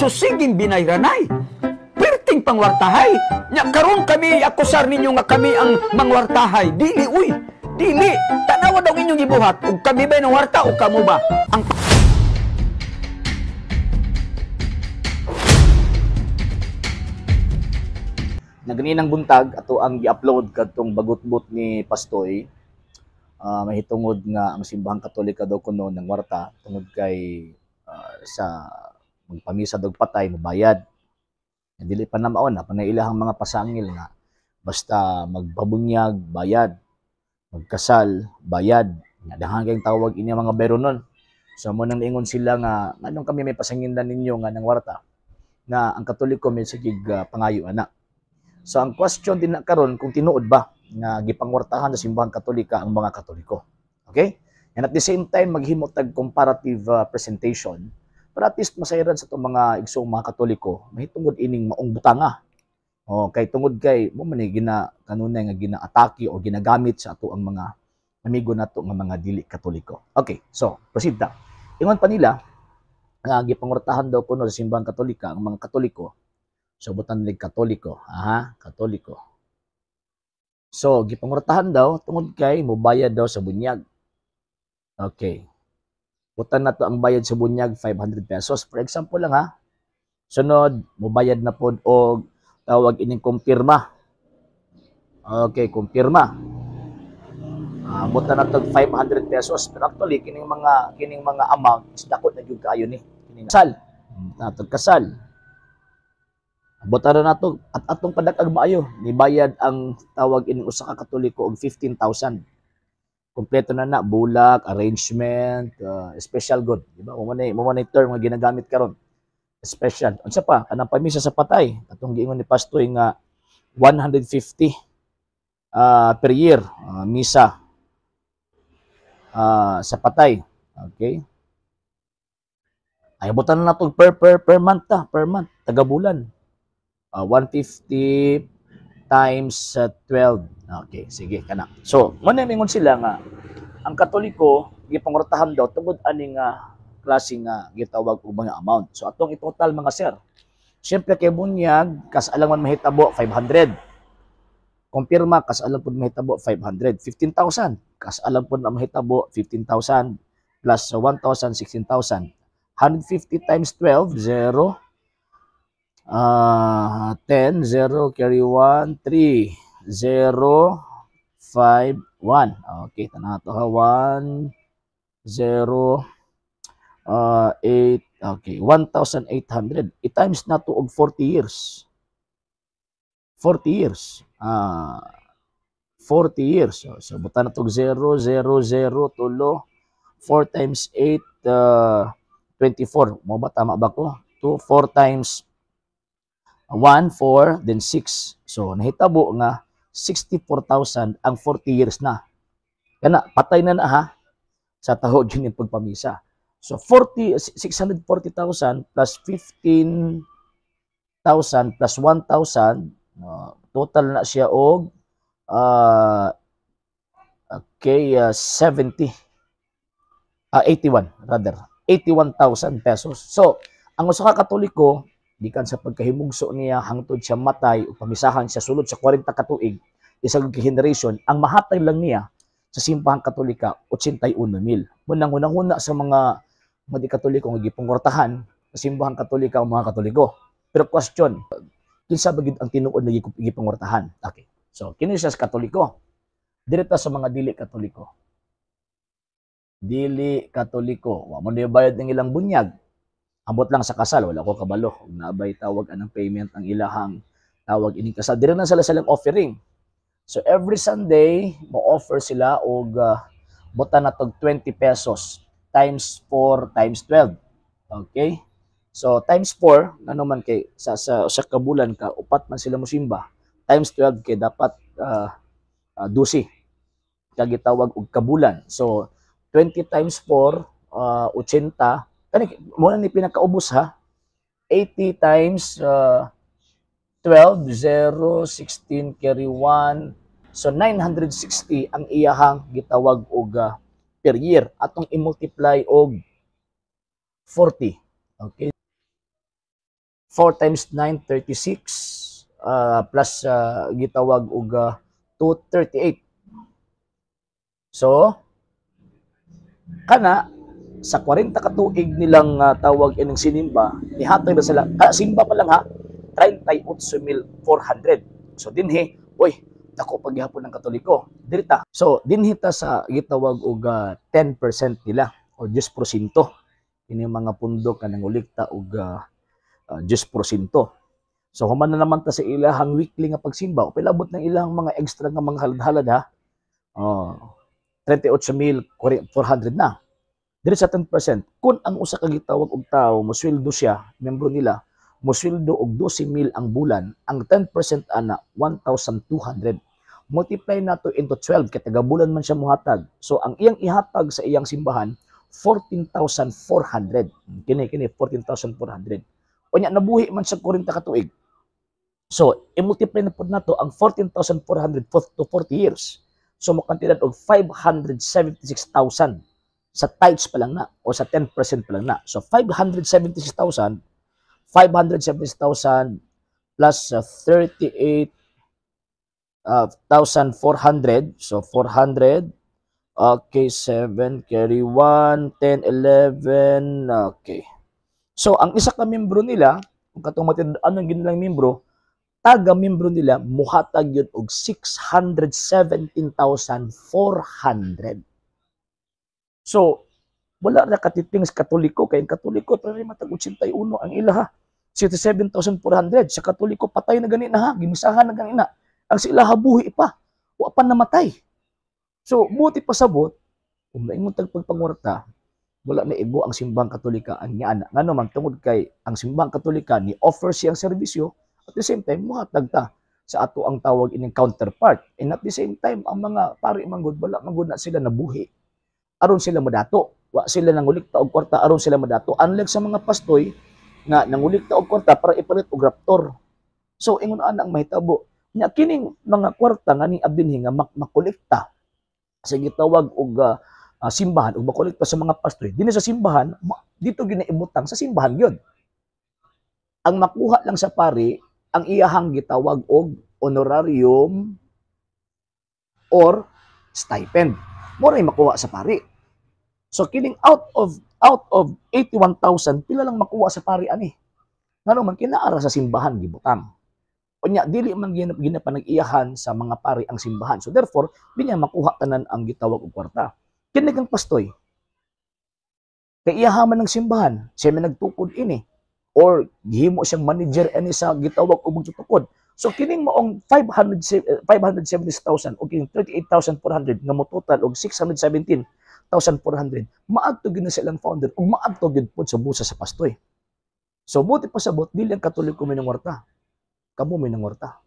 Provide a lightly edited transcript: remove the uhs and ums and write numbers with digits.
So siging binayranay. Perting pangwartahay. Nya karon kami akusar ninyo nga kami ang mangwartahay. Dili uy. Dili. Tanawa daw inyong gibuhat. Ug kami ba nang warta o kamo ba? Ang Naganinang buntag ato ang gi-upload kadtong bagutbot ni Pastoy, mahitungod nga ang Simbahang Katolika daw kuno ng warta tungod kay sa magpamisa daw patay mobayad. Dili pa na mao na panay ilahang mga pasangil nga basta magpabunyag bayad, magkasal bayad. Nga daghan kayong tawag ini mga bayronon. So mo nang niingon sila nga nganong kami may pasangindan ninyo nga nang warta nga ang Katoliko may sigig pangayo ana. So ang question din na karon kung tinuod ba nga gipangwartahan sa Simbahang Katolika ang mga Katoliko. Okay? And at the same time maghimo tag comparative presentation para at least masayran sa itong mga igsoong mga Katoliko mahitungod ining maong butanga. O kay tungod kay mo man ni gina kanunay nga ginaatake o ginagamit sa ato ang mga amigo nato nga mga dili Katoliko. Okay, so proceed ta. Ingon pa nila nga gipangwartahan daw kuno sa Simbahang Katolika ang mga Katoliko. So, butan nig Katoliko. Aha, Katoliko. So, gipangwartahan daw tungod kay mobayad daw sa bunyag. Okay. Butan na to ang bayad sa bunyag 500 pesos. For example lang ha. Sunod, mobayad na pod og tawag ining kumpirma. Okay, kumpirma. Butan na to 500 pesos. Pero actually kining mga amount is dako na gyud kaayo ni. Kining kasal. Natog kasal. Butan na nato at atong padag-ag maayo nibayad ang tawag ining usa ka Katoliko og 15,000. Kompleto na na bulak, arrangement, special good, di ba? Mo man term nga ginagamit karon. Special. Unsa pa? Kanang pamisa sa patay atong giingon ni Pastoy nga 150 per year misa sa patay. Okay? Ay butan na nato per per per month ta, per month, taga bulan. 150 times 12. Okay, sige kana. So, mo na mingon sila nga ang Katoliko gipangwartahan daw tungod ani nga klase nga gitawag og mga amount. So atong i-total mga sir. Siyempre kay bunyag kas-alang man mahitabo 500. Kumpirma kas-alang pud mahitabo 500, 15,000. Kas-alang pud na mahitabo 15,000 plus 1,000, 16,000. 150 times 12, 0, 10, 0, carry 1, 3, 0, 5, 1. Okay, tanaw to ha. 1, 0, 8, okay, 1,800. I-times na to og 40 years. 40 years. 40 years. So butan na to og 0, 0, 0, tulo. 4 times 8, 24. Mo ba, tama ba ko? 2, 4 times 1, 4, then 6. So, nahitabo nga 64,000 ang 40 years na. Kana, patay na na ha, sa taho yun yung pagpamisa. So, 40, 640,000 plus 15,000 plus 1,000, total na siya og okay, 70, 81 rather, 81,000 pesos. So, ang usa ka Katoliko, gikan sa pagkahimugso niya hangtod siya matay o pamisahan siya sulod sa 40 ka tuig, isang generation, ang mahatag lang niya sa Simbahang Katolika 81 mil. Munang hunahuna sa mga mga di Katoliko nga gipangwartahan sa Simbahang Katolika ang mga Katoliko. Pero question, kinsa ba gid ang tinuod na gipangwartahan? Okay. So, kini siya sa Katoliko. Direta sa mga dili Katoliko. Dili Katoliko, wa mo na bayad ng ilang bunyag. Ambot lang sa kasal, wala ko kabalo. Kung naabay tawag anang payment ang ilahang tawag ining kasal. Dire na sila silang offering. So every Sunday, mo-offer sila og butan na tog 20 pesos times 4 times 12. Okay? So times 4, ano man kay sa kabulan ka upat man sila mosimba. Times 12 kay dapat 12 kagitawag og kabulan. So 20 times 4, 80. Kani mo na ni pinakaubos ha. 80 times 12, 0, 16, carry 1. So 960 ang iyahang gitawag og per year atong i-multiply og 40. Okay. 4 times 9, 36, plus gitawag og 238. So, kana sa 40 ka tuig nilang tawag ining sinimba, nihatag na sila, simba pa lang ha, 38,400. So dinhi, uy, dako paghihapon ng Katoliko. Dirita. So dinhi ta sa gitawag og 10% nila o 10%. Ini mga pundo ka nangulikta og 10%. So human na naman ta sa ilahang weekly nga pagsimba, o pilabot ng ilang mga extra nga mga halad-halad ha. Oh, 38,400 na. Diri sa 10%, kung ang usa ka gitawag og tawo mosweldo siya, membro nila, mosweldo og 12,000 ang bulan, ang 10% ana 1,200. Multiply nato into 12 kay taga-bulan man siya mohatag. So ang iyang ihatag sa iyang simbahan 14,400. Kini kini 14,400. Unya nabuhi man sa 40 ka tuig. So i-multiply na pud nato ang 14,400 to 40 years. So mokantidad og 576,000 sa tithes pa lang na o sa 10% pa lang na. So 576,000, 576,000 plus 38,400, so 400, okay, 7 carry 1, 10, 11, okay. So ang isa ka membro nila, kung katong matid-anong ginilang membro, taga membro nila muhatag yun og 617,400. So, wala na katiting sa Katoliko kay ang Katoliko pero matag 81 ang ila ha. 67,400 sa Katoliko, patay na gani na ha, gimisahan na gani na. Ang sila buhi pa, wa pa namatay. So, buti pasabot, kung maingon tag pagpangwarta, wala na igo ang Simbahang Katolika ang niana. Ngano man, tungod kay ang Simbahang Katolika ni offer siyang serbisyo, at the same time muhatag ta sa ato ang tawag ining counterpart. And at the same time, ang mga pari manggod, wala manggod na sila nabuhi aron sila modato. Wa sila nangulikta og kwarta aron sila modato. Unlike sa mga pastoy nga nangulikta og kwarta para ipalit og Raptor. So ingon ana ang mahitabo. Nya kining mga kwarta nga ni abdinhi nga makolekta sa gitawag og simbahan ug makolekta sa mga pastoy dinhi sa simbahan, dito ginaibutang sa simbahan yun. Ang makuha lang sa pari ang iyahang gitawag og honorarium or stipend. Mo ray makuha sa pari. So kining out of 81,000, pila lang makuha sa pari ani? Ngano man, kinaara sa simbahan gibutang. Unya dili man ginapanag-iyahan sa mga pari ang simbahan. So therefore, di niya makuha tanan ang gitawag og kwarta. Kini kang pastoy. Kay iyaha man ng simbahan, siya may nagtukod ini or gihimo siyang manager ani sa gitawag og magtutukod. So kining maong 500 570,000 o kining 38,400 nga mo total og 617,400 maadto gyud na sa ilang founder ug maadto gyud pod sa busa sa pastoy. So buti pasabot, dili ang Katoliko may nangwarta. Kamo may nangwarta.